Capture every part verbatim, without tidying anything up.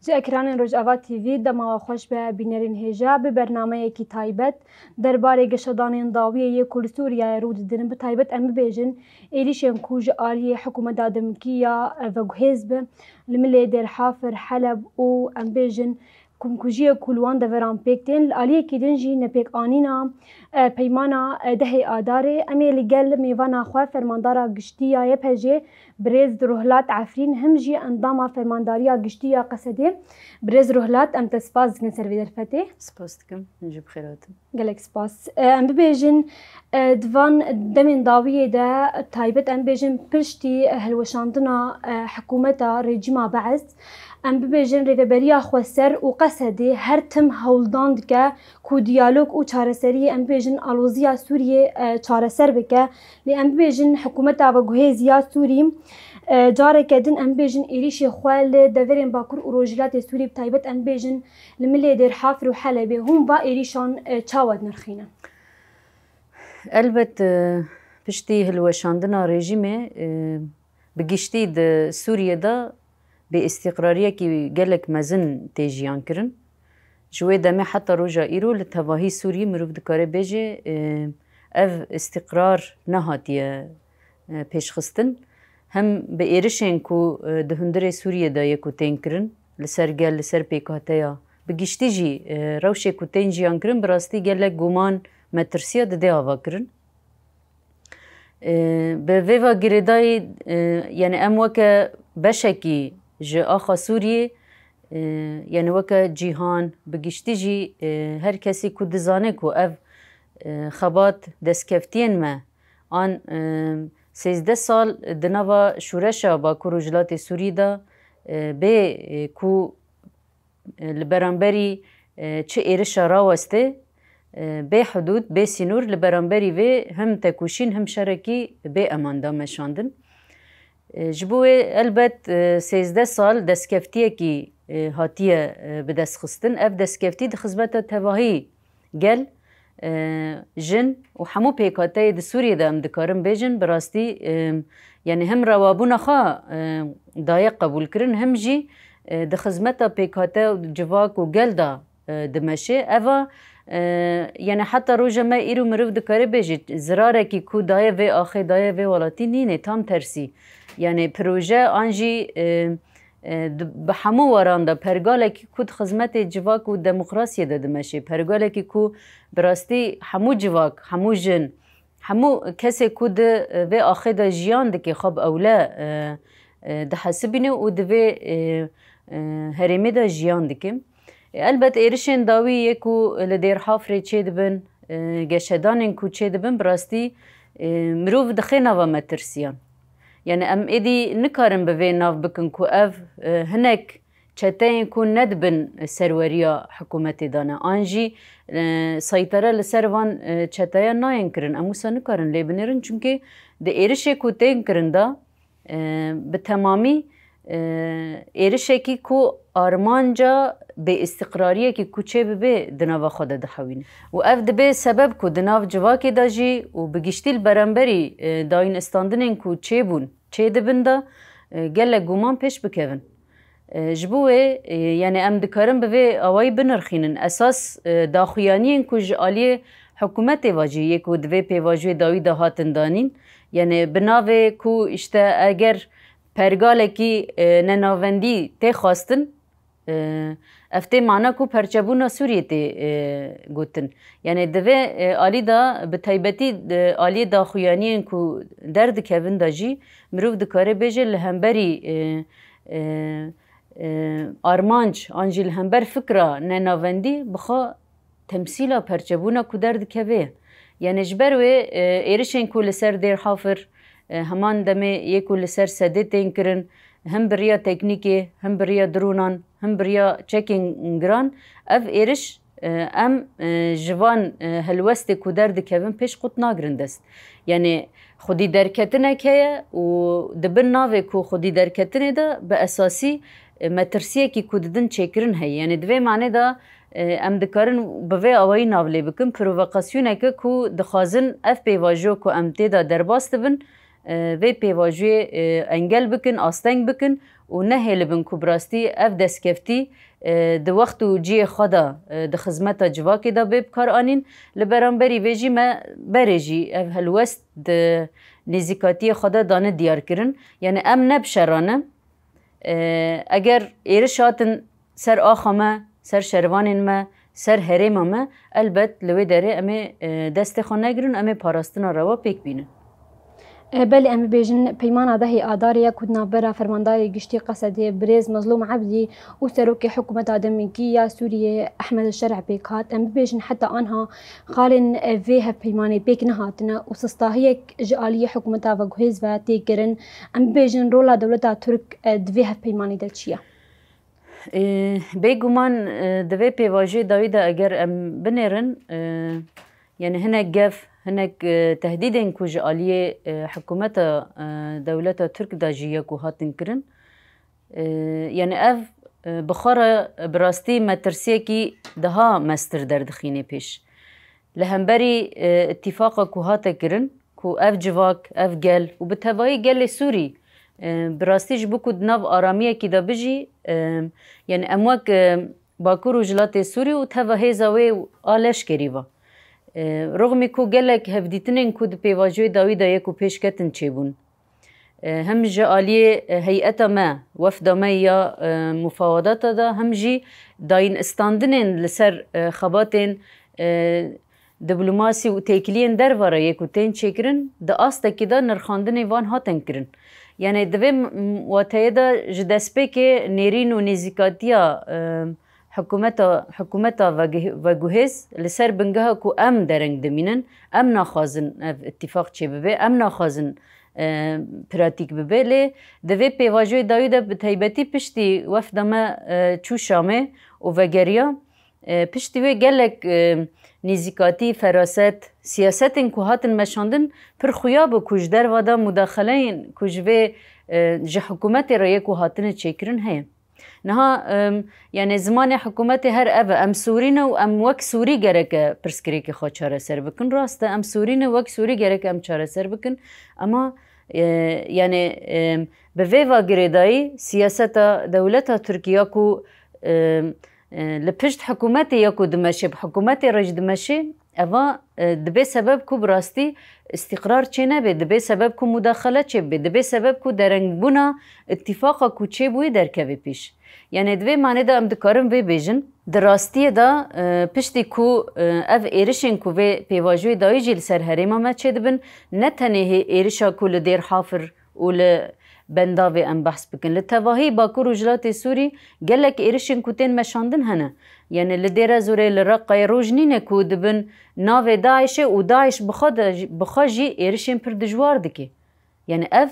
Ji ekranên Rojava T V dema we xweş be bînerên hêja, bi bernameyekî taybet derbarê geşedanên dawiyê yê ku li Sûriyeyê rû didin, bi taybet em bibêjin êrîşên ku ji aliyê hikûmeta demkî ya veguhêz bi li milê Dêrhafir, Heleb û em bêjin komkujiyê ku li wan deveran pêk tên, li aliyekî din jî nepêkanîna, e, peymana, e, dehê Adarê. Em ê li gel mêvana xwe fermandara giştî ya Y P G, birêz Ruhlat Efrîn, him jî endama fermandariya giştî ya Qesedê. Birêz Ruhlat, em te spas dikin ser vê derfetê. Spas dikim, hûn jî bi xêr hatin. Gelek spas. E, em bibêjin, e, di van demên dawiyê de, taybet em bêjin piştî, e, hilweşandina, e, hikûmeta rejîma Be'es, em bibêjin Rêveberiya Xweser û Qesedê her tim hewldan dike ku diyalog û çareseriyê, em bêjin aloziya Sûriyê, e, çareser bike. Lê em bibêjin hikûmeta veguhêz ya Sûrî, e, careke din em bêjin êrîşê xwe li deverên Bakur û Rojhilatê Sûrî, bi taybet em bêjin li milê Dêrhafir û Helebê. Hûn va êrîşan, e, çawa dinirxînin? Elbet, e, piştî hilweşandina rejîmê, e, bi giştî di Sûriyê de bêîstîqrariyekî gelek mezin tê jiyan kirin. Ji wê demê heta roja îro li tevahî Sûriyê mirov dikare bêje, e, ev îstîqrar nehatiye, e, pêşxistin. Hem bi êrişên ku, e, di hundirê Sûriyê de yê ku tên kirin, li ser gel, li ser pêkhateya, bi giştî jî, e, rewşê ku tên jiyan kirin, bi rastî gelek guman, metirsiya didê ava kirin. E, bi vê va girêdayî, e, yani em weke beşekî ji axa Sûriyê, e, yani weke cîhan, bi giştî jî, e, her kesî ku dizane ku ev, e, xebat destkeftiyên me an, e, sêzdeh sal di nava şûreşa Bakur û Rojhilatê Sûrî de, e, bê, e, ku, e, li beramberî, e, çi êrişa rawestê, e, bê hudûd, bê sînor, li beramberî vê him tekoşîn, him şerekî bê eman da meşandin. E, ji bo wê elbet, e, sêzdeh sal destkeftiyekî, e, hatiye, e, bidestxistin. Ev destkeftî di xizmeta tevahî gel, e, jin û hemû pêkhateyê di Sûriyê de em dikarin bêjin, bi rastî, e, yani hem rewabûna xwe, e, daye qebûlkirin, hem jî, e, di xizmeta pêkhate û civak û gel de, e, dimeşe. Eva, e, yani heta roja me îro mirov dikare bêje, zirarekî ku daye vê axê, daye vê welatî nîne, tam tersî. Yani proje an jî, e, e, di, bi hemû waran de pergalekî ku di xizmetê civak û demokrasiyê de dimeşe, pergalekî ku bi rastî hemû civak, hemû jin, hemû kesê ku di, e, vê axê de jiyan dike, xwe bi ewle, e, e, dihesibîne û di vê, e, e, herêmê de jiyan dike. E, elbet êrişên dawî yê ku li Dêrhafrê çêdibin, e, geşedanên ku çêdibin, bi rastî, e, mirov dixe nava metirsiyan. Yani em êdî nikarin bi vê nav bikin ku ev, e, hinek çeteyên ku ne di bin serweriya hikûmetê de ne, an jî, e, seytere li ser van, e, çeteyan nayên kirin. Em wisa nikarin lê binêrin, çimkî di êrişê ku tên kirin de, e, bi temamî, e, êrişekî ku armanca bêîstiqrariyekî ku çêbibe di nava xwe de dihewîne. Û ev dibe sebeb ku di nav civakê de jî û bi giştî li beramberî, e, dayînistandinên ku çêbûn, çêdibin de, e, gelek guman pêş bikevin. E, ji bo wê, e, yani em dikarin bi vê awayî binirxînin. Esas, e, daxuyaniyên ku ji aliyê hikûmetê ve jî yê ku di vê pêvajoyê dawî de hatin danîn, yani bi navê ku işte eger pergalekî, e, nenavendî tê xwestin, e, ev tê mana ku perçebûna Sûriyê tê, e, gotin. Yani di vê, e, alî de bi taybetî, e, aliyê daxuyaniyên ku derdikevin de jî mirov dikare bêje li hemberî, e, e, e, armanc an jî li hember fikra nenavendî bi xwe temsîla perçebûna ku derdikeve ye. Yani ji ber wê, e, êrişên ku li ser Dêrhafir, e, heman demê yê ku li ser Sedê tên kirin, him bi riya teknîkê, him bi riya dronan, him bi riya çekên giran, ev êriş, e, em, e, ji van, e, helwestê ku derdikevin pêş qut nagirin dest. Yani xwedî derketinek heye û di bin navê ku xwedî derketinê de bi esasî, e, metirsiyekî ku didin çêkirin heye. Yani di vê manê de, e, em dikarin bi vê awayî nav lê bikin, provokasyoneke ku dixwazin ev pêvajoya ku em tê de derbas dibin, e, vê pêvajoyê, e, engel bikin, asteng bikin û nehêlibin ku bi rastî ev destkeftî, e, di wext û cihê xwe de, e, di xizmeta civakê de bê bikaranîn. Li beramberî vê jî me berê jî ev helwest di nêzîkatiyê xwe de dane diyar kirin. Yani em ne bi şera ne. E, eger êriş hatin ser axa me, ser şervanên me, ser herêma me, elbet li wê derê em ê, e, destê xwe negirin, em ê parastina rewa pêk bînin. E, belê em bibêjin peymana dehê Adarê ya ku di navbera Fermandarê Giştî Qesedê birêz Mezlûm Ebdî û Serokê Hikûmeta demkî ya Sûriyê Ehmed Şerh pêk hat. Em bibêjin heta anha xalên, e, vê hevpeymanê pêk nehatine û sistahiyek ji aliyê hikûmeta veguhêz ve tê kirin. Em bibêjin rola dewleta Tirk, e, di vê hevpeymanê de çi ye? E, bêguman, e, di vê pêvajoyê dawî de eger em binêrin, e, yani hinek gef, hinek, e, tehdîdên ku ji aliyê, e, hikûmeta, e, dewleta Tirk de jî ya ku hatin kirin, e, yani ev, e, bi xwe re bi rastî metirsiyekî daha mestir derdixînê pêş. Li hemberî, e, îtîfaqa ku hate kirin, ku ev civak, ev gel û bi tevayî gelê Sûrî, e, bi rastî ji bo ku di nav aramiyekî de bijî, e, yani em wek, e, Bakur û Jilatê Sûrî û teva hêza wê a leşkerî ve. E, rixmî ku gelek hevdîtinên ku di pêvajoyê dawî de yek û pêşketin çêbûn. E, hem ji aliyê, e, heyeta me, wefda me ya, e, mufawadata de, hem jî dayînistandinên li ser, e, xebatên, e, diplomasî û têkiliyên derve re yê ku tên çêkirin, di astekî de nirxandinê van hatin kirin. Yani di vê m-, m-, wateyê de ji destpêkê nêrîn û nêzîkatiya, e, hikûmeta, hikûmeta veguh-, veguhêz li ser bingeha ku em dereng dimînin, em naxwazin ev îtîfaq çêbibe, em naxwazin, e, pratîk bibe. Lê di vê pêvajoyê dawî de bi taybetî piştî wefda me, e, çû Şamê û vegeriya, e, piştî wê gelek, e, nêzîkatî, feraset, siyasetên ku hatin meşandin pir xuya bû ku ji derva de mudaxeleyên ku ji vê, e, ji hikûmetê re yê ku hatine çêkirin heye. Niha, em, yani zimanê hikûmetê her ev e. Em Sûrî ne û em wek Sûrî gereke pirsgirêkê xwe çareser bikin. Rast e, em Sûrî ne, wek Sûrî gereke em çareser bikin. Ama, e, yani, em, bi vê ve girêdayî siyaseta dewleta Tirkî ya ku, em, e, li pişt hikûmetê ya ku dimeşe, bi hikûmetê re jî dimeşe, eva, e, dibe sebeb ku bi rastî îstîqrar çê nebe, dibe sebeb ku mudaxele çê bibe, dibe sebeb ku derengbûna îtîfaqa ku çêbûyî derkeve pêş. Yani di vê manê de em dikarin vê bêjin, di rastiyê de, e, piştî ku, e, ev êrişên ku vê pêvajoyê dayî jî li ser herêma me çêdibin, ne tenê hê êrişa ku li Dêr Hafir û li Bendavê em behs bikin. Li tevahî Bakur û Jilatê Sûrî gelek êrişên ku tên meşandin hene. Yani li Dêrezorê, li Reqayê roj nîne ku dibin navê DAIŞê û DAIŞ bi xwe de, bi xwe jî êrişên pir dijwar dike. Yani ev,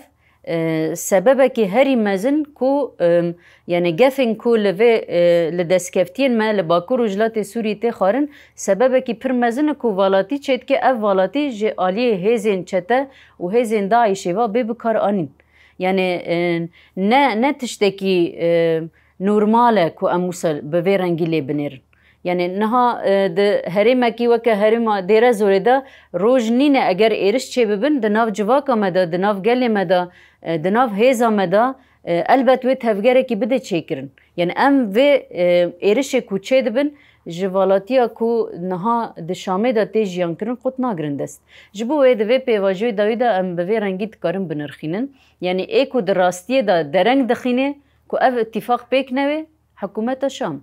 e, sebebekî herî mezin ku, e, yani gefên ku li vê, e, li destkeftiyên me li Bakur û Jilatê Sûrî tê xwarin, sebebekî pir mezin e ku valatî çêdike, ev valatî ji aliyê hêzên çete û hêzên DAIŞê ve bê bikaranîn. Yani, e, ne, ne tiştekî, e, normal e ku em wisa bi vê rengî lê binêrin. Yani niha, e, di herêmekî weke herêma Dêrezorê de roj nîne eger êriş çêbibin, di nav civaka me de, di nav gelê me de, e, di nav hêza me de, e, elbet wê tevgerekî bide çêkirin. Yani em vê, e, êrişê ku çêdibin, ji valatiya ku niha di Şamê de tê jiyankirin qut nagirin dest. Ji bo wê di vê pêvajoyê dawî de em bi vê rengî dikarin binirxînin. Yani ê ku di rastiyê de dereng dixîne ku ev îtîfaq pêk newê, hikûmeta Şam.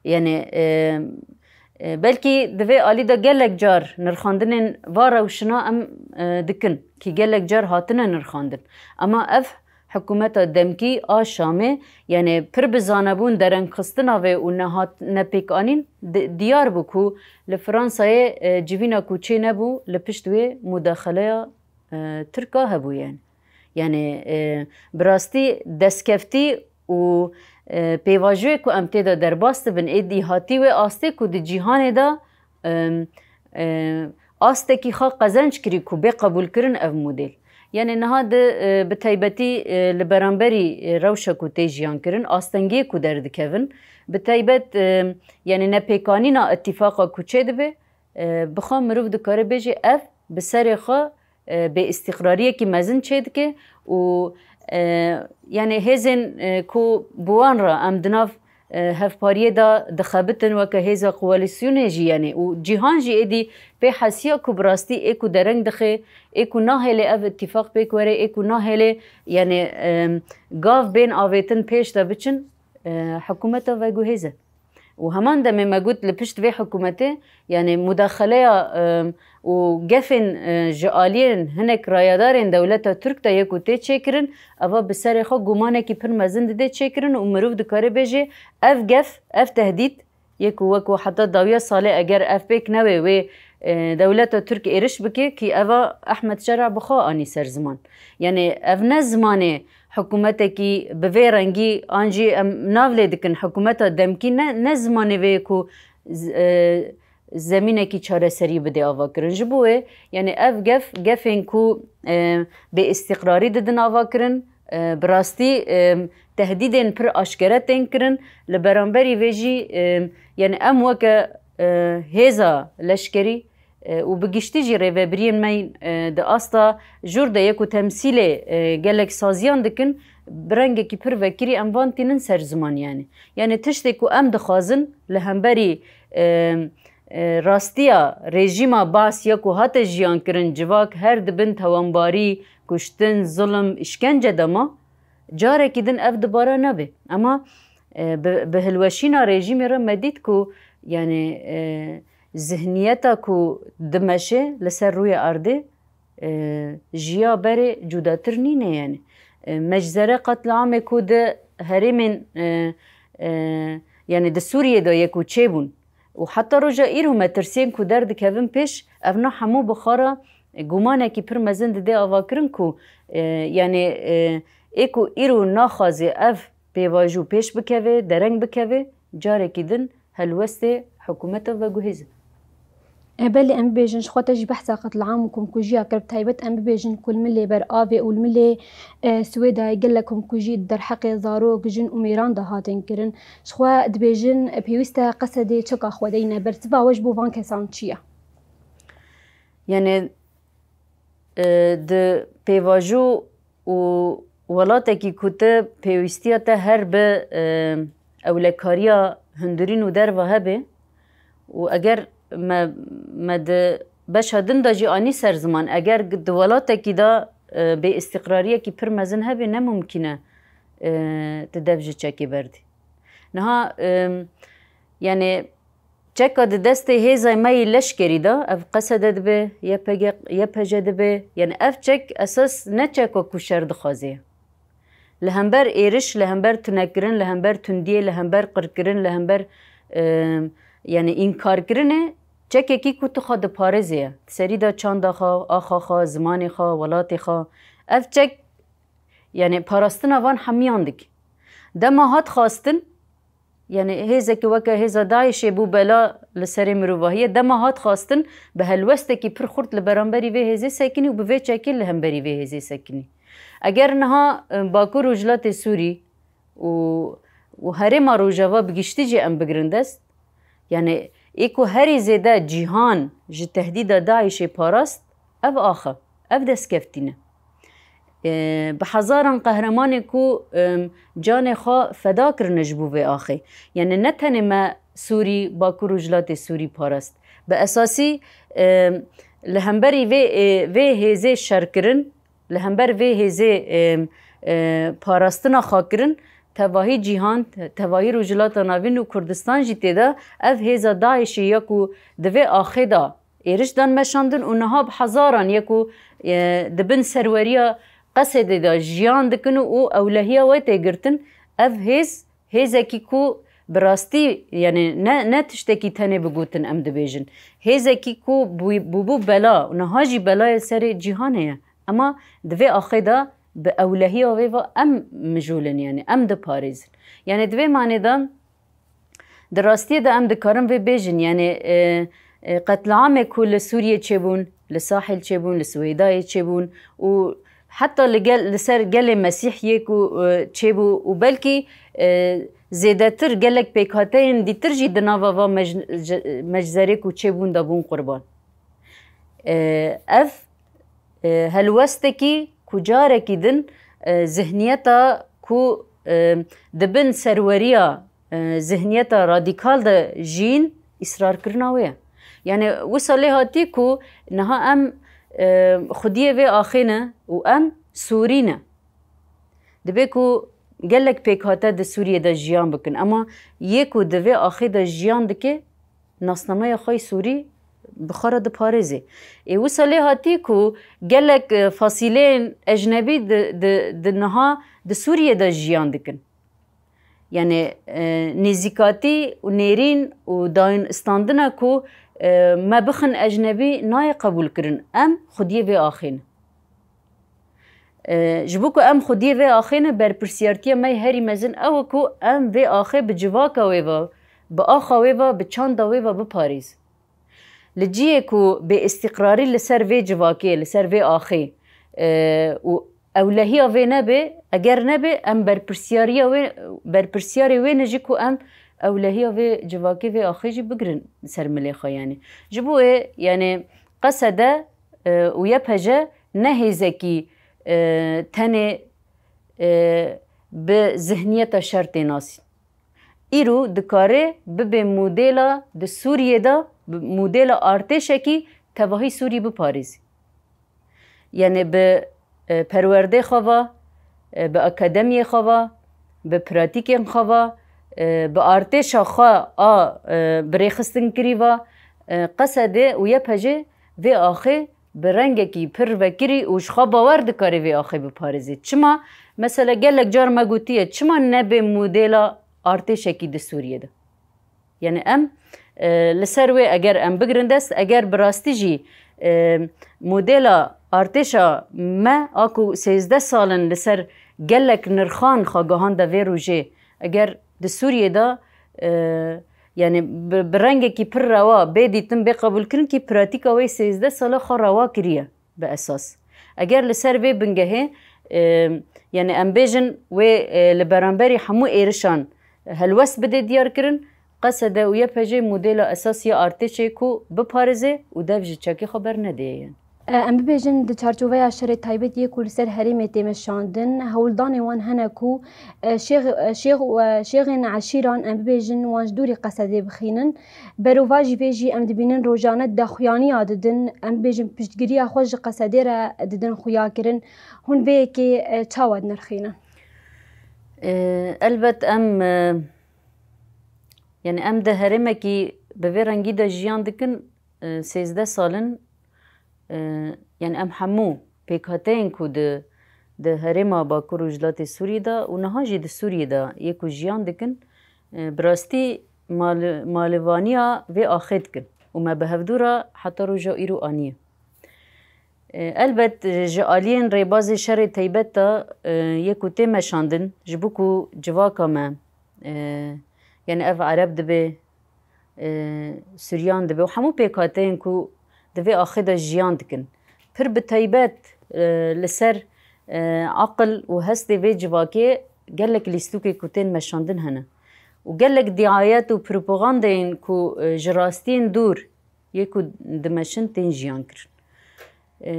Yani, e, e, belkî di vê alî de gelek car nirxandinên va rewşina em, e, dikin, kî gelek car hatine nirxandin. Ema ev hikûmeta demkî a Şamê, yani pir bi zanebûn derengxistina vê û nehat-, nepêkanîn di-, diyar bû ku li Fransayê, e, civîna ku çê nebû, li pişt wê mudaxeleya, e, Tirka hebû yani. Yani, e, bi rastî destkeftî û, e, pêvajoyê ku em tê de derbas dibin, ê dîhatî wê astê ku di cîhanê de, e, e, astekî xwe qezenc kirî ku bê qebûlkirin ev model. Yani niha di, e, bi taybetî, e, li beramberî, e, rewşa ku tê jiyan kirin, astengiyê ku derdikevin, bi taybet, e, yani nepêkanîna îtîfaqa ku çêdibe, e, bi xwe mirov dikare bêje ev bi serê xwe e, bêîstîqrariyekî mezin çêdike û, e, yanî hêzên, e, ku bi wan re em di nav, e, hevpariyê de dixebitin weke hêza koalîsyonê jî, yanî û cîhan jî êdî pê hesiya ku bi rastî ê ku dereng dixe, ê ku nahêlê ev îtîfaq pêk were, ê ku nahêlê, yanî, e, gav bên avêtin pêş de biçin, e, hikûmeta veguhêz e. Û heman demê me got li pişt vê hikûmetê, yanî mudaxeleya, e, û gefên, e, ji aliyên hinek rayedarên dewleta Tirk de yê ku tê çêkirin, eva bi serê xwe gumanekî pir mezin didê çêkirin û mirov dikare bêje, ev gef, ev tehdîd, yê ku wek ku heta dawiya salê eger ev pêk newê wê, e, dewleta Tirk êriş bike, kî eva Ehmed Şera bi xwe anî ser ziman. Yanî ev ne zimanê hikûmetekî bi vê rengî an jî em nav lê dikin, hikûmeta demkî ne, ne zimanê vê ye ku z-, e, zemînekî çareserî bidê avakirin. Ji bo wê, yanî ev gef, gefên ku, e, bêîstîqrarî didin avakirin, e, bi rastî, e, tehdîdên pir aşkere tên kirin. Li beramberî vê jî, e, yanî em weke, e, hêza leşkerî, e, û bi giştî jî rêvebiriyên me yên, e, di asta jûr de yê ku temsîlê, e, gelek saziyan dikin, bi rengekî pir vekirî em van tînin ser ziman yanî. Yanî tiştê ku em dixwazin li hemberî, e, e, rastiya rejîma Baas ya ku hate jiyan kirin, civak her di bin tewanbarî, kuştin, zulm, îşkence de ma, carekî din ev dubare nebe. Ema, e, bi, bi hilweşîna rejîmê re me dît ku, yanî, e, zihniyeta ku dimeşe li ser rûyê erdê, e, ji ya berê cudatir nîne, yanî. E, meczere qetliamê ku di herêmên, e, e, yanî di Sûriyê de yê ku çêbûn û heta roja îro metirsiyên ku derdikevin pêş, evna hemû bi xwe re gumanekî pir mezin didê avakirin ku, e, yanî, e, ê ku îro naxwaze ev pêvajo pêş bikeve, dereng bikeve, carekî din helwestê hikûmeta veguhêz e. E, belê, em bibêjin, ji xwe te jî behsa qetliam û komkujiya kir, bi taybet em bibêjin ku li milê ber avê û li milê, e, Swêdayê gelek komkujî di derheqê zarok, jin û mêran de hatin kirin. Ji xwe dibêjin, e, pêwîst e Qesedê çeka xwe deyne ber. Siva we ji bo van kesan çi ye? Yanî, e, di pêvajo û welatekî ku te pêwîstiya te her bi, e, ewlekariya hundirîn û derva hebe û eger me, me di beşa din de jî anî ser ziman, eger di welatekî de, e, bêîstîqrariyekî pir mezin hebe, ne mumkîn e, e, tu dev ji çekê berdî. Niha, e, yanî, çeka di destê hêza me yê leşkerî de, ev Qesede dibe, Y P G, Y P J dibe, yanî ev çek esas ne çeka ku şer dixwaze ye. Li hember êriş, li hember tunekirin, li hember tundiyê, li hember qirkirin, li hember, e, yanî înkarkirinê çekekî ku tu xwe diparêze ye. Di serî de çanda xwe, axa xwe, zimanê xwe, welatê xwe. Ev çek, yanî parastina van hemiyan dike. Dema hat xwestin, yanî hêzekî weke hêza DAIŞê bû bela li serê mirovahiyê. Dema hat xwestin, bi helwestekî pir xurt li beramberî vê hêzê sekinî û bi vê çekê li hemberî vê hêzê sekinî. Eger niha, e, Bakur Rojhilatê Sûrî û, û herêma Rojava bi giştî jî em bigirin dest, yanî ê ku herî zêde cîhan ji tehdîda DAIŞê parast, ev axe, ev destkeftî ne. E, bi hezaran qehremanê ku, em, canê xwe feda kirine ji bo vê axê. Yanî ne tenê me Sûrî, Bakur Rojhilatê Sûrî parast. Bi esasî, em, li hemberî vê, e, vê hêzê şerkirin, li hember vê hêzê, em, e, parastina xwe kirin, tevahî cîhan, tevahî Rojhilata Navîn û Kurdistan jî tê de ev hêza DAIŞê ya ku di vê axê de êriş dan meşandin û niha bi hezaran yê ku, e, di bin serweriya Qesedê de jiyan dikin û ewlehiya we tê girtin, ev hêz, hêzekî ku bi rastî, yanî ne, ne tiştekî tenê bi gotin em dibêjin. Hêzekî ku bû-, bûbû bela û niha jî belayê serê cîhanê ye. Ema di vê axê de bi ewlehiya wê ve em mijûl in, yanî em diparêzin. Yanî di vê manê de Di rastiyê de em dikarin vê bêjin, yanî, e, e, qetliamê ku li Sûriyê çêbûn, li Sahil çêbûn, li Swêdayê çêbûn û heta li gel, li ser gelê Mesîhiyê ku, e, çêbû û belkî, e, zêdetir gelek pêkhateyên dîtir jî di nava va mec-, ce-, meczerê ku çêbûn de bûn qurban. E, ev E, helwestekî ku carekî din, e, zihniyeta ku, e, di bin serweriya, e, zihniyeta radîkal de jiyîn, îsrarkirina wê ye. Yani wisa lê hatî ku niha em, e, xwediyê vê axê ne û em Sûrî ne. Dibe ku gelek pêkhate di Sûriyê de jiyan bikin, ema yê ku di vê axê de jiyan dike, nasnameya xwe yê Sûrî bi xwe re diparêzê. Ê wisa lê hatî ku gelek, e, fasîleyên ecnebî di, di, di niha di Sûriyê de jiyan dikin. Yani, e, nêzîkatî û nêrîn û dayîn standina ku, e, me bixin ecnebî nayê qebûlkirin. Em xwediyê vê axê ne. E, ji bo ku em xwediyê vê axê ne, berpirsiyartiya me yê herî mezin ew e ku em vê axê bi civaka wê ve, bi axa wê ve, bi çanda wê ve biparêzin. Li cihê ku bêîstîqrarî li ser vê civakê, li ser vê axê, e, û ewlehiya vê nebe, eger nebe, em berpirsiyariya wê, berpirsiyarê wê ne jî ku em ewlehiya vê civakê, vê axê jî bigirin ser milê xwe, yani. Ji bo wê, yani, Qesede, e, û Y P J ne hêzekî, e, tenê, e, bi zihniyeta şer tê nasîn. Îro dikare bibe modela di Sûriyê de, bi modela artêşekî tevahî Sûrî biparêzî. Yani bi, e, perwerdê xwe ve, e, bi akademiyê xwe ve, bi pratîkên xwe ve, e, bi artêşa xwe a, e, bi rêxistinkirî ve, e, Qesede û Y P J vê axê bi rengekî pir vekirî û ji xwe bawer dikare vê axê biparêzê. Çima? Mesela gelek car me gotiye, çima nebe modela artêşekî di Sûriyê de? Yani em, e, li ser wê eger em bigirin dest, eger bi rastî jî, e, modela artêşa me a ku sêzdeh sal in li ser gelek nirxan xwe gihande vê rojê, eger di Sûriyê de, e, yani bi, bi rengekî pir rewa bê dîtin, bê qebûlkirin kî pratîka wê sêzdeh sala xwe rewa kiriye bi esas. Eger li ser vê bingehê, e, yani em bêjin wê, e, li beramberî hemû êrişan helwest bide diyarkirin, Qesede û Y P J modela esasî ya artêşê ku biparêze û dev ji çekê xwe bernedê ye. E, em bibêjin di çarçoveya şerê taybet yê ku li ser herêmê tê meşandin, hewldanê wan hene ku, e, şêx, e, şêx û, e, şêxên eşîran, em bibêjin, wan ji dûrî Qesedê bixînin. Berovajî vê jî em dibînin rojane daxuyaniya didin, em bibêjin piştgiriya xwe ji Qesedê re didin xuyakirin. Hûn vê yekê, e, çawa dinirxînin? E, elbet em, e, yani em di herêmekî bi vê rengî de jiyan dikin, e, sêzdeh sal in, e, yani em hemû pêkhateyên ku di, di herêma Bakur û Rojhilatê Sûriyê de û niha jî di Sûriyê de yê ku jiyan dikin, e, bi rastî mali-, malivaniya vê axê dikin û me bi hevdû re heta roja îro aniye. E, elbet, e, ji aliyên rêbazê şerê teybet de, e, yê ku tê meşandin, ji bo ku civaka me, e, yani ev Ereb dibe, e, Suryan dibe û hemû pêkhateyên ku di vê axê de jiyan dikin. Pir bi taybet, e, li ser, e, aqil û hestê vê civakê gelek lîstûkê ku tên meşandin hene. Û gelek diayet û propagandeyên ku, e, ji rastiyên dûr yê ku dimeşin tên jiyan kirin. E,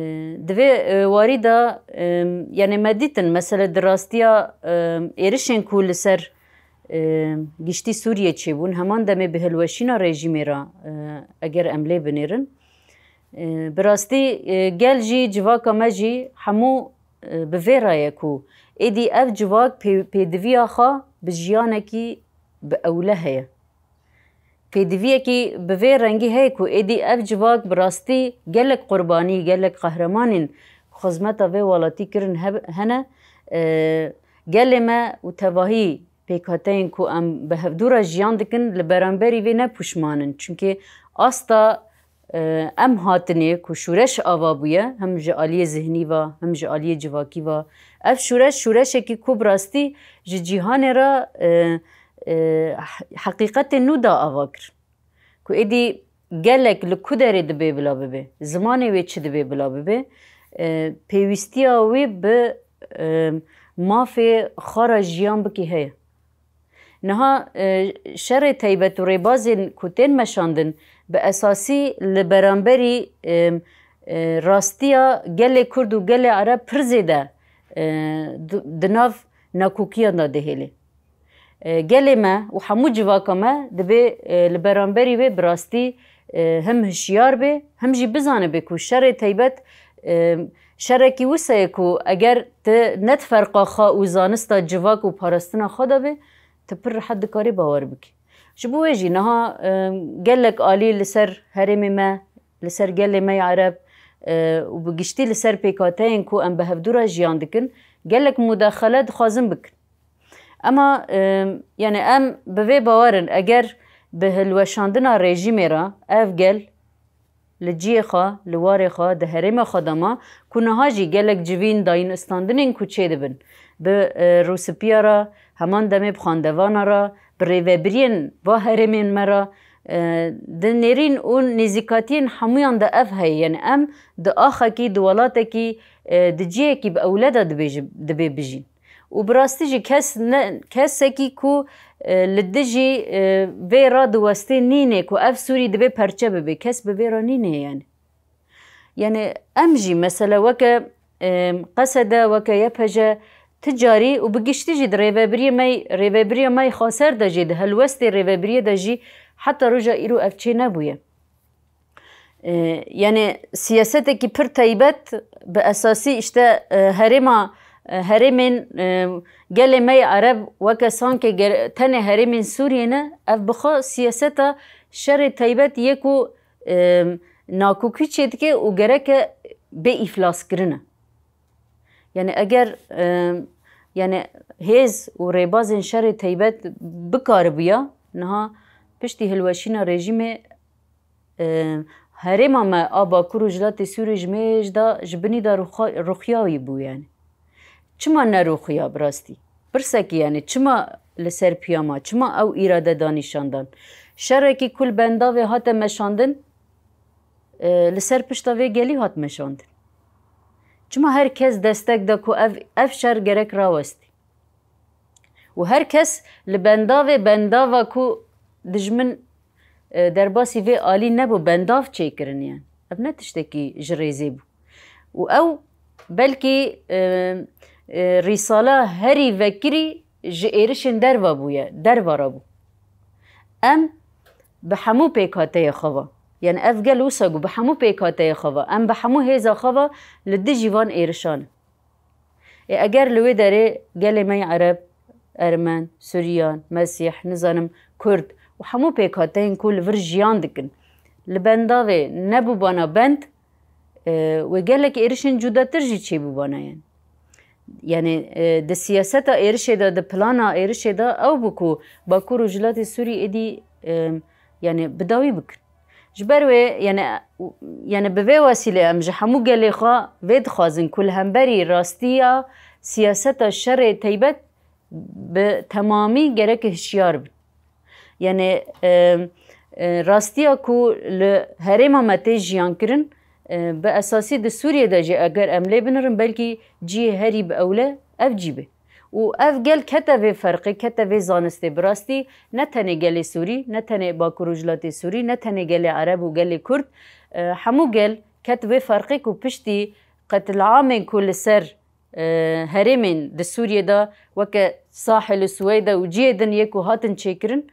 di vê, e, warî de, e, yani me dîtin, mesela di rastiya, e, êrişên ku li ser, e, giştî Sûriyê çêbûn, heman demê bi hilweşîna rejîmê re, e, eger em lê binêrin, e, bi rastî, e, gel jî civaka me jî hemû, e, bi vê re ye ku êdî ev civak pê-, pêdiviya xwe bi jiyanekî bi ewle heye. Pêdiviyekî bi vê rengî heye ku êdî ev civak bi rastî gelek qurbanî, gelek qehremanên xizmeta vê welatî kirin heb-, hene. E, gelê me û tevahî pêkhateyên ku em bi hevdû re jiyan dikin, li beramberî vê ne pûşman in. Çimkî asta, e, em hatinê ku şûreş ava bûye, hem ji aliyê zihnî ve, hem ji aliyê civakî ve. Ev şûreş, şûreşekî ku bi rastî ji cîhanê re, e, e, he-, heqîqetên nû da ava kirin. Ku êdî gelek li ku derê dibê bila bibe, zimanê wê çi dibê bila bibe, e, pêwîstiya wê bi, e, mafê xwe re jiyan bikî heye. Niha, e, şerê teybet û rêbazên ku tên meşandin, bi esasî li beramberî, e, E, rastiya gelê Kurd û gelê Ereb pir zêde, e, di, di nav nakokiyan de dihêle. E, gelê me û hemû civaka me dibê, e, li beramberî wê bi rastî, e, him hişyar bê, him jî bizanibe ku şerê teybet, e, şerekî wisa ye ku eger tu ne di ferqa xwe û zanista civak û parastina xwe de be, tu pir rehet dikarî bawer bikî. Ji bo wê jî niha, e, gelek alî li ser herêmê me, li ser gelê me yê Ereb, e, û bi giştî li ser pêkhateyên ku em bi hevdû re jiyan dikin, gelek mudexele dixwazin bikin. Ema, e, yani em bi vê bawer in, eger bi hilweşandina rejîmê re ev gel li ciyê xwe, li warê xwe, di herêma xwe de ma, ku niha jî gelek civîn dayîn istandinên ku çêdibin, bi, e, rûsipiya re, heman demê bi xwendevana re, bi rêvebiriyên va herêmên me re, e, di nêrîn û nêzîkatiyên hemûyan de ev heye. Yani em di axekî, di welatekî, e, di ciyekî bi ewle de dibêji-, dibê bijîn. Û bi rastî jî kes ne, kesekî ku, e, li dijî, e, vê re diwestê nîne ku ev Sûrî divê perçe bibe. Kes bi vê re nîne yani. Yani em jî mesela weke, e, Qesede, weke Y P J ti carî û bi giştî jî di rêvebiriyê me, rêvebiriya me yê xaser de jî, di helwestê rêvebiriyê de jî heta roja îro ev çê nebûye. E, yani siyasetekî pir taybet bi esasî işte, e, herêma, e, herêmên, e, gelê me yê Ereb weke sankê ger-, tenê herêmên Sûriyê ne, ev bi xwe siyaseta şerê taybet yê ku, e, nakokî çêdike û gereke bê îflaskirin e. Yani eger, e, yani hêz û rêbazên şerê taybet bikaribûya, niha piştî hilweşîna rejîmê, e, herêma me a Bakur û Jilatê Sûrî ji mêj de ji binî de rûxa-, rûxiyawî bû yani. Çima nerûxiya bi rastî? Pirsekî yani çima li ser piyama, çima ew îrade da nîşandan? Şerekî ku li bendavê hate meşandin, e, li ser pişta vê gelî hat meşandin. Çima her kes destek da ku ev, ev şer gerek rawestî? Û her kes li bendavê bendava ku dijmin, e, derbasî vê alî nebû, bendav çêkirin yani. Ev ne tiştekî ji rêzê bû. Û ew belkî, e, e, rîsala herî vekirî ji êrişên derva bûye, derva re bû. Em bi hemû pêkhateyê xwe ve, yani ev gel wisa ku bi hemû pêkhateyê xwe ve, em bi hemû hêza xwe ve li dijî van êrişan in. Ê eger li wê derê gelê me yê Ereb, Ermen, Suryan, Mesîh, nizanim, Kurd û hemû pêkhateyên ku li vir jiyan dikin, li bendavê nebûbana bend, e, wê gelek êrişên cudatir jî çêbûbana yên. Yani, e, di siyaseta êrişê de, di plana êrişê de ew bû ku Bakur û Jilatê Sûrî êdî, e, yani bi dawî bikin. Ji ber wê, yani, yani bi vê wesîlê em ji hemû gelê xwe vê dixwazin ku li hemberî rastiya siyaseta şerê teybet bi temamî gerek hişyar bin. Yani, e, e, rastiya ku li herêma me tê jiyan kirin, e, bi esasî di Sûriyê de jî eger em lê binirin, belkî cihê herî bi ewle ev cî be. Û ev gel kete vê ferqê, kete vê zanistê. Bi rastî ne tenê gelê Sûrî, ne tenê Bakur û Jilatê Sûrî, ne tenê gelê Ereb û gelê Kurd, e, hemû gel ket vê ferqê ku piştî qetilamên ku li ser, e, herêmên di Sûriyê de weke Sahil û Suweyde û cihê din yê ku hatin çêkirin,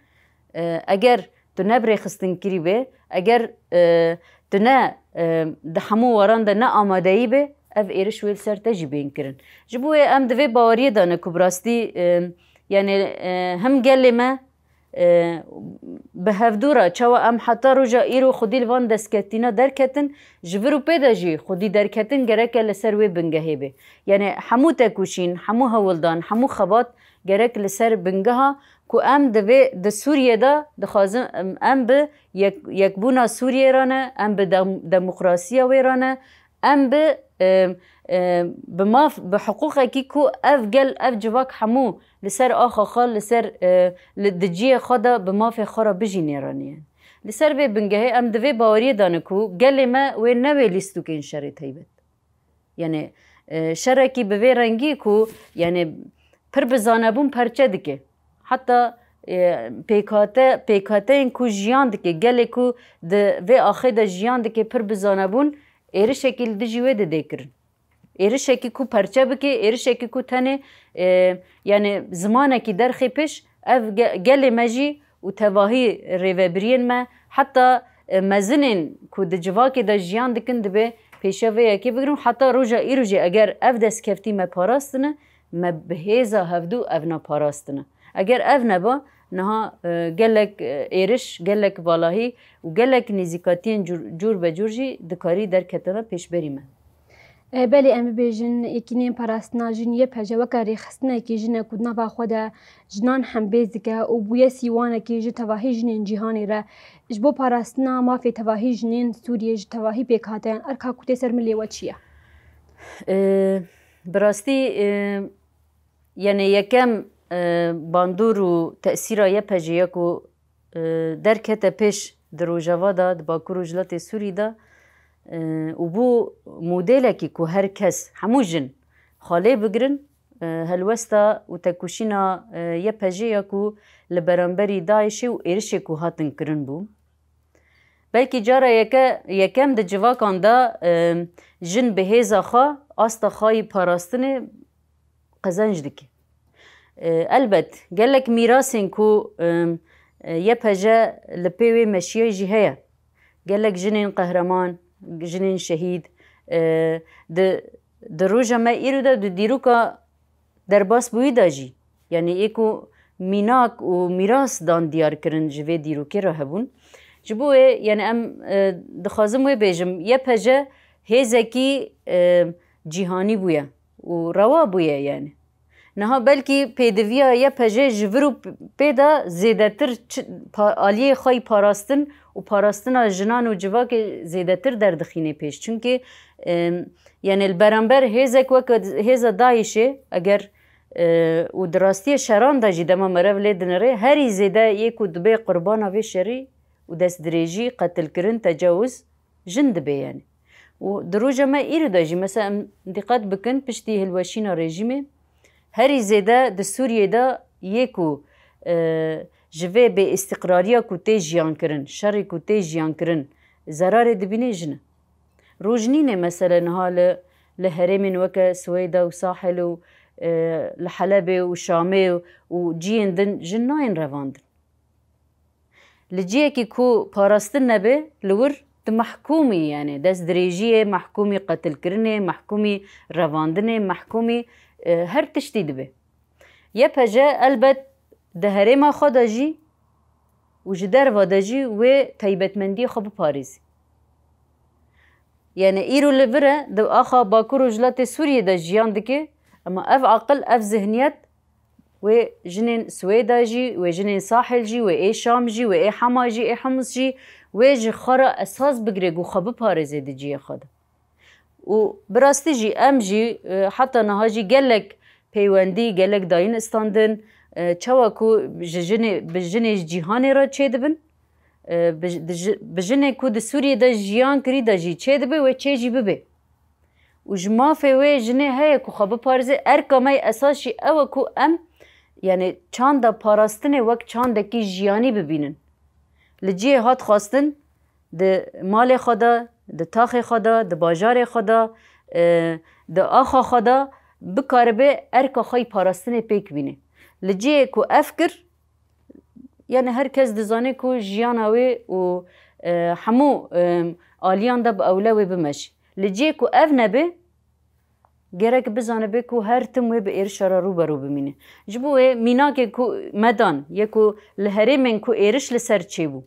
e, eger tu ne bi rêxistinkirî be, eger, e, tu ne, e, di hemû waran de ne amadeyî be, ev êriş wê li ser te jî bên kirin. Ji bo wê em di vê baweriyê de ne ku bi rastî, e, yani, e, him gelê me, e, bi hevdû re çawa em heta roja îro xwedî li van destketîna derketin, ji vir û pê de jî xwedî derketin gereke li ser wê bingehê be. Yani hemû tekoşîn, hemû hewldan, hemû xebat gerek li ser bingeha ku em di vê, di Sûriyê de dixwazin em, em bi yek, yekbûna Sûriyê re ne, em bi dem-, demokrasiya wê re ne, em bi, e, e, bi maf, bi hiqûqekî ku ev gel, ev civak hemû li ser axa xwe, li ser, e, li, di cihê xwe de bi mafê xwe re bijînê re ne. Li ser vê bingehê em di vê baweriyê de ne ku gelê me wê newê lîstokên şerê teybet. Yani, e, şerekî bi vê rengî ku, yani, pir bi zanebûn perçe dike. Heta, e, pêkhate-, pêkhateyên ku jiyan dike, gelê ku di vê axê de jiyan dike, pir bi zanebûn Êrişekî li dijî wê didê kirin. Êrişekî ku perçe bike, êrişekî ku tenê, e, yani zimanekî derxê pêş, ev ge-, gelê me jî û tevahî rêvebiriyên me, heta, e, mezinên ku di civakê de jiyan dikin, dibe pêşiya vê yekê bigirin. Heta roja îro jî eger ev destkeftî me parastine, me bi hêza hevdû evna parastine. Eger ev neba, niha, e, gelek, e, êriş, gelek valahî û gelek nêzîkatiyên cûr, cûr be cûr jî dikarî derketine pêşberî me. E, belê em bibêjin, yekîneyên parastina jin Y P J weke rêxistinekî jin e ku di nava xwe de jinan hembêz dike û bûye sîwanekî ji tevahî jinên cîhanê re. Ji bo parastina mafê tevahî jinên Sûriyê ji tevahî pêk hate, erka ku tê ser milê we çi ye? E, bi rastî, e, yani yekem, e, bandor û tesîra Y P J'ê ye ku, e, derkete pêş di Rojava de, di Bakur Rojhilatê Sûrî de, e, û bû modelekî ku her kes, hemû jin xwe lê bigirin, e, helwesta û tekoşîna, e, Y P J'ê ya ku li beramberî DAIŞê û êrişê ku hatin kirin bû. Belkî cara yeke, yekem di civakan de, e, jin bi hêza xwe asta xwe yî parastinê qezenc dike. E, elbet, gelek mîrasên ku, e, e, Y P J li pê wê meşiyê jî heye. Gelek jinên qehreman, jinên şehîd, e, di, di roja me îro de, di dîroka derbas bûyî de jî, yani ê ku mînak û mîras dan diyar kirin ji vê dîrokê re hebûn. Ji bo wê, yani em, e, dixwazim wê bêjim, Y P J hêzekî, e, cîhanî bûye û rewa bûye yani. Niha belkî pêdiviya Y P J ji vir û pê de zêdetir çi, pa-, aliyê xwe yî parastin û parastina jinan û civakê zêdetir derdixîne pêş. Çimkî, e, yani li beramber hêzek weke hêza DAIŞê, eger, e, û di rastiyê şeran de jî dema merev lê dinirê, herî zêde yê ku dibe qurbana vê şerî û destdirêjî, qetilkirin, tecawuz jin dibe yani. Û di roja me îro de jî, mesela em dîqet bikin, piştî hilweşîna rejîmê, herî zêde di Sûriyê de yê ku, e, ji vê bêîstiqrariya ku tê jiyan kirin, şerê ku tê jiyan kirin, zerarê dibîne jin e. Roj nîne mesele niha li, li herêmên weke Swêda û Sahil û, e, li Helebê û Şamê û, û ciyên din jin nayên revandin. Li ciyekî ku parastin nebe, li wir tu mehkûm î, yani destdirêjiyê, mehkûmî qetilkirinê, mehkûmî revandinê, mehkûmî, e, her tiştî dibe. Y P J elbet di herêma xwe de jî û ji derva de jî wê taybetmendiyê xwe biparêzî. Yani îro li vir e, di axa Bakur û Rojhilatê Sûriyê de jiyan dike, ema ev aqil, ev zihniyet wê jinên Swêda jî, wê jinên Sahil jî, wê ê Şam jî, wê ê Hema jî, ê Hims jî, wê ji xwe re esas bigire ku xwe biparêze di cihê xwe de. Û bi rastî jî em jî, e, heta niha jî gelek peywendî, gelek dayîn istandin, e, çawa ku ji jinê, bi jinê ji cîhanê re çêdibin, e, bi, di ji, bi jinê ku di Sûriyê de jiyan kirî de jî çêdibe wê çê jî bibe. Û ji mafê wê jinê heye ku xwe biparêze, erka me yê esas jî ew e ku em, yani çanda parastinê wek çandekî jiyanî bibînin. Li cihê hat xwestin, di malê xwe de, di taxê xwe de, di bajarê xwe de, e, di axa xwe de bikaribe erka xwe yî parastinê pêk bîne. Li cihê ku ev kir, yani her kes dizane ku jiyana wê û, e, hemû, e, aliyan de bi ewle wê bimeşî. Li cihê ku ev nebe, gerek bizanibe ku her tim wê bi êrişa re rû be rû bimîne. Ji bo wê mînakê ku me dan, yê ku li herêmên ku êriş li ser çêbû,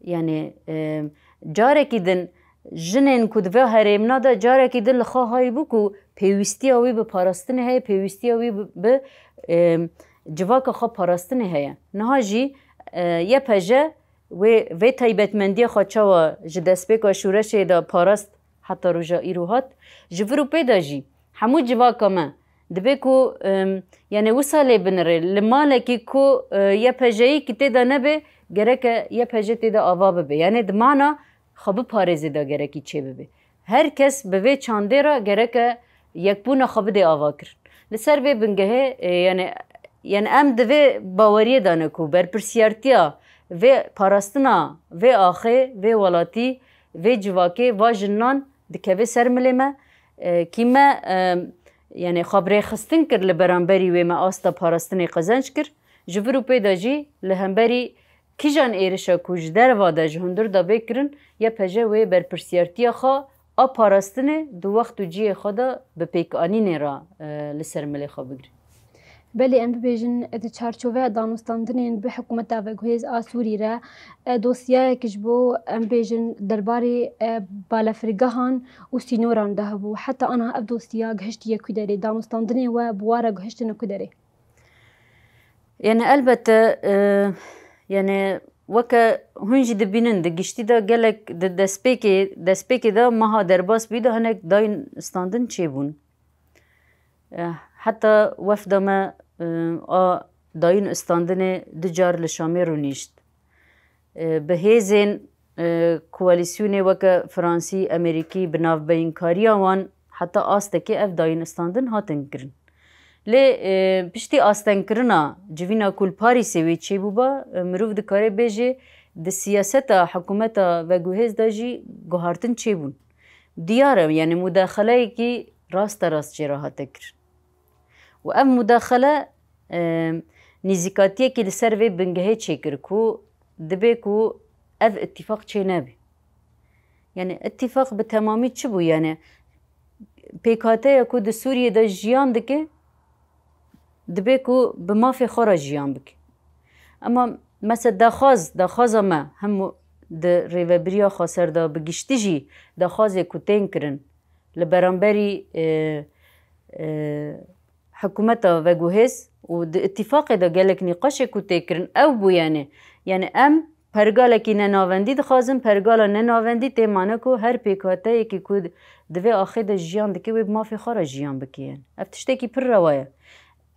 yani, e, carekî din jinên ku di vê herêmna de carekî din li xwe hayî bû ku pêwîstiya wî bi parastinê heye, pêwîstiya wî bi, bi, e, civaka xwe parastinê heye. Niha jî, e, Y P J wê, vê taybetmendiya xwe çawa ji destpêka şoreşê de parast heta roja îro hat, ji vir û pê de jî hemû civaka me dibe ku, em, yani wisa lê binirê, li malekî ku, e, Y P J'yî ki tê de nebe, gereke Y P J tê de ava bibe. Yani di mana xwe biparêzê de gerekî çê bibe. Her kes bi vê çandê re gereke yekbûna xwe bidê avakirin. Li ser vê bingehê, e, yani, yani em di vê baweriyê de ne ku berpirsiyartiya vê parastina vê axê, vê welatî, vê civakê, va jininan dikeve ser milê me. E, kî me, e, yani xwe bi rêxistin kir li beramberî wê, me asta parastinê qezenc kir. Ji vir û pê de jî li hemberî kîjan êrişa ku ji derva de, ji hundir de bê kirin, Y P J wê berpirsiyartiya xwe a parastinê di wext û cihê xwe de bi pêkanînê re, e, li ser milê xwe bigire. Belê, em bibêjin, di çarçoveya danûstandinên bi hikûmeta veguhêz a Sûrî re, e, dosyayek ji bo, em bêjin, derbarê, e, balefirgehan û sînoran de hebû. Heta aniha ev dosya gihiştiye ku derê? Danûstandinên we bi wa re gihiştine ku derê? Yani elbette, e, yani weke hûn jî dibînin, di giştî de gelek di destpêkê, destpêkê de meha derbas bûyî de hinek dayîn standin çêbûn. E, heta wefda me, e, a dayîn standinê du car li Şamê rûnişt. E, bi hêzên, e, koalîsyonê weke Fransî, Amerîkî, bi navbeynkariya wan heta astekê ev dayînistandin hatin kirin. Lê, e, piştî astengkirina civîna ku li Parîsê wê çêbûba, e, mirov dikare bêje, di siyaseta hikûmeta veguhêz de jî guhartin çêbûn. Diyar e, yani mudaxeleyekî rasterast jê re hate kirin. Û ev mudaxele, e, nîzîkatiyekî li ser vê bingehê çêkir ku dibe ku ev îtîfaq çênebe. Yani îtîfaq bi temamî çi bû? Yani pêkhateya ku di Sûriyê de jiyan dike, dibe ku bi mafê xwe re jiyan bike. Ema mesela daxwaz, daxwaza me hemû di rêvebiriya xweser de, bi giştî jî daxwazê ku tên kirin li beramberî, e, e, hikûmeta veguhêz û di îtîfaqê de gelek nîqaşê ku tê kirin ew bû, yani, yani em pergalekî nenavendî dixwazin, pergala nenavendî tê mane ku her pêkhateyekî ku di vê axê de jiyan dike, wê bi mafê xwe re jiyan bike, yani. Ev tiştekî pir rewa ye.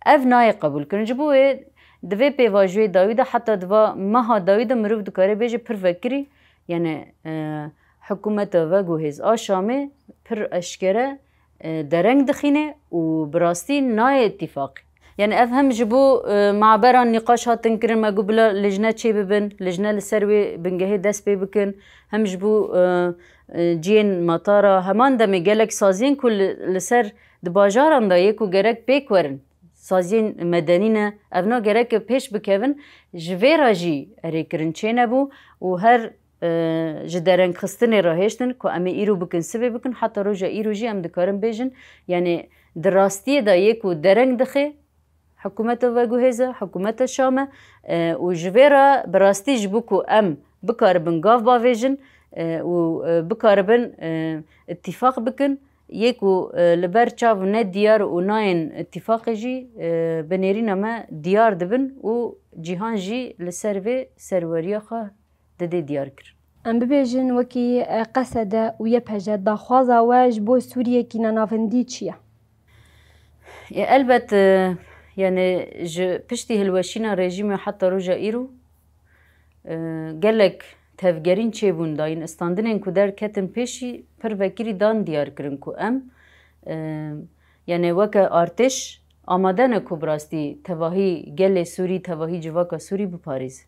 Ev nayê qebûl kirin. Ji bo wê di vê pêvajoyê dawî de, heta di va meha dawî de mirov dikare bêje pir vekirî, yani, e, hikûmeta veguhêz a Şamê pir eşkere, e, dereng dixîne û bi rastî nayê îtîfaqê. Yani ev hem ji bo, e, maberan nîqaş hatin kirin, me got bila lijne çê bibin, lijne li ser wê bingehê dest pê bikin, hem ji bo, e, e, cihên matara, heman demê gelek saziyên ku li, li ser di bajaran de yê ku gerek pêk werin, saziyên medenî ne, evna gerek pêş bikevin, ji vê re jî erê kirin çênebû û her, e, ji derengxistinê re hêştin ku em ê îro bikin, sivê bikin, heta roja îro jî em dikarin bêjin, yani di rastiyê de yê ku dereng dixe, hikûmeta veguhêz e, hikûmeta Şam e, e, û ji vê re bi rastî ji bo ku em bikaribin gav bavêjin, e, û, e, bikaribin, e, îtîfaq bikin, yê ku, e, li ber çav ne diyar û nayên îtîfaqê jî, e, bi nêrîna me diyar dibin û cîhan jî li ser vê serweriya xwe didê diyar kirin. Em bibêjin wekî, e, Qesede û Y P J, daxwaza we ji bo Sûriyekî nenavendî çi ye? E, elbet, e, yani ji piştî hilweşîna rejîmê heta roja îro, e, gelek tevgerîn çêbûn, dayîn standinên ku derketin pêşî pir vekirî dan diyar kirin ku em, e, yani weke artêş amade ne ku bi rastî tevahî gelê Sûrî, tevahî civaka Sûrî biparêzin.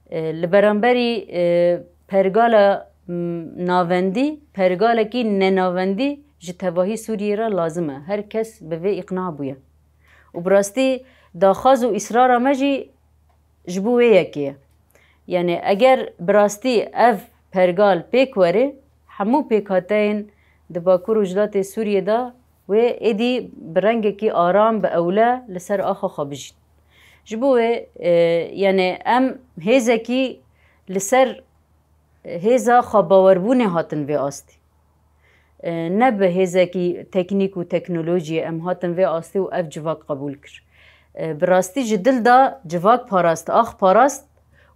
E, li beramberî, e, pergala, m, navendî, pergalekî nenavendî ji tevahî Sûriyê re lazim e. Her kes bi vê îqna bûye. Û bi rastî daxwaz û îsrara me jî ji bo wê yekê ye. Yani eger bi rastî ev pergal pêk were, hemû pêkhateyên di Bakur û Rojhilatê Sûriyê de wê êdî bi rengekî aram, bi ewle li ser axa xwe bijîn. Ji bo wê, e, yani em hêzekî li ser hêza xwebawerbûnê hatin vê astê. E, ne bi hêzekî teknîk û teknolojiyê em hatin vê astê û ev civak qebûl kir. E, bi rastî ji dil de civak parast, ax parast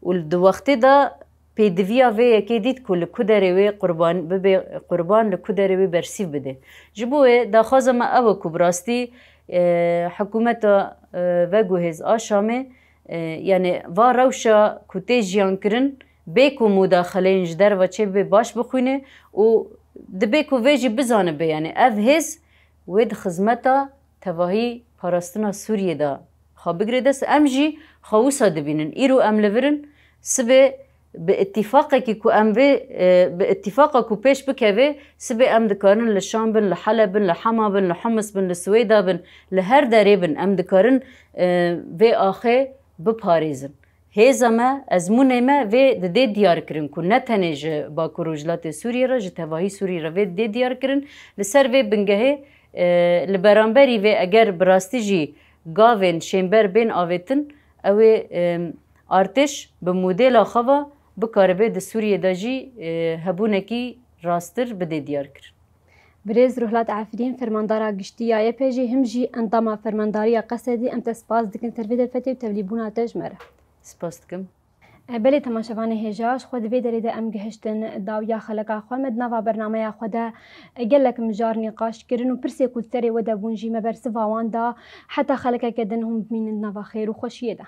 û li di wextê de pêdiviya vê yekê dît ku li ku derê wê qurban bibe, qurban li ku derê wê bersîv bide. Ji bo wê daxwaza me ew e ku bi rastî, e, hikûmeta, e, veguhêz a Şamê, e, yani va rewşa ku tê jiyan kirin, bê ku mudaxeleyên ji derve çêbibe baş bixwîne û dibe ku vê jî bizanibe, yani ev hêz wê di xizmeta tevahî parastina Sûriyê de xwe bigire dest. Em jî xwe wisa dibînin. Îro em li vir in, sibê Bi îtîfaqekî ku em vê, e, bi îtîfaqa ku pêş bikeve, sibê em dikarin li Şam bin, li Heleb bin, li Hema bin, li Humis bin, li Swêda bin, li her derê bin, em dikarin, e, vê axê biparêzin. Hêza me, ezmûnê me vê didê diyar kirin ku ne tenê ji Bakur Rojhilatê Sûriyê re, ji tevahî Sûriyê re vê didê diyar kirin. Li ser vê bingehê, e, li beramberî vê eger bi rastî jî gavên şênber bên avêtin, ew ê, e, artêş bi modêla xwe ve bikaribe di Sûriyê de jî, e, hebûnekî rasttir bidê diyar kirin. Birêz Ruhlat Efrîn, fermandara giştî ya Y P G, him jî endama fermandariya Qesedî, em te spas dikin ser vê derfetê û tevlîbûna te ji me re. Spas dikim. E, belê temaşevanê hêja, ji xwe di vê derê de em gihiştin dawiya xeleka xwe. Me di nava bernameya xwe de, e, gelek mijar nîqaş kirin û pirsê ku di serê we de bûn jî me bersiva wan da. Heta xelekeke din hûn bimînin di nava xêr û xweşiyê de.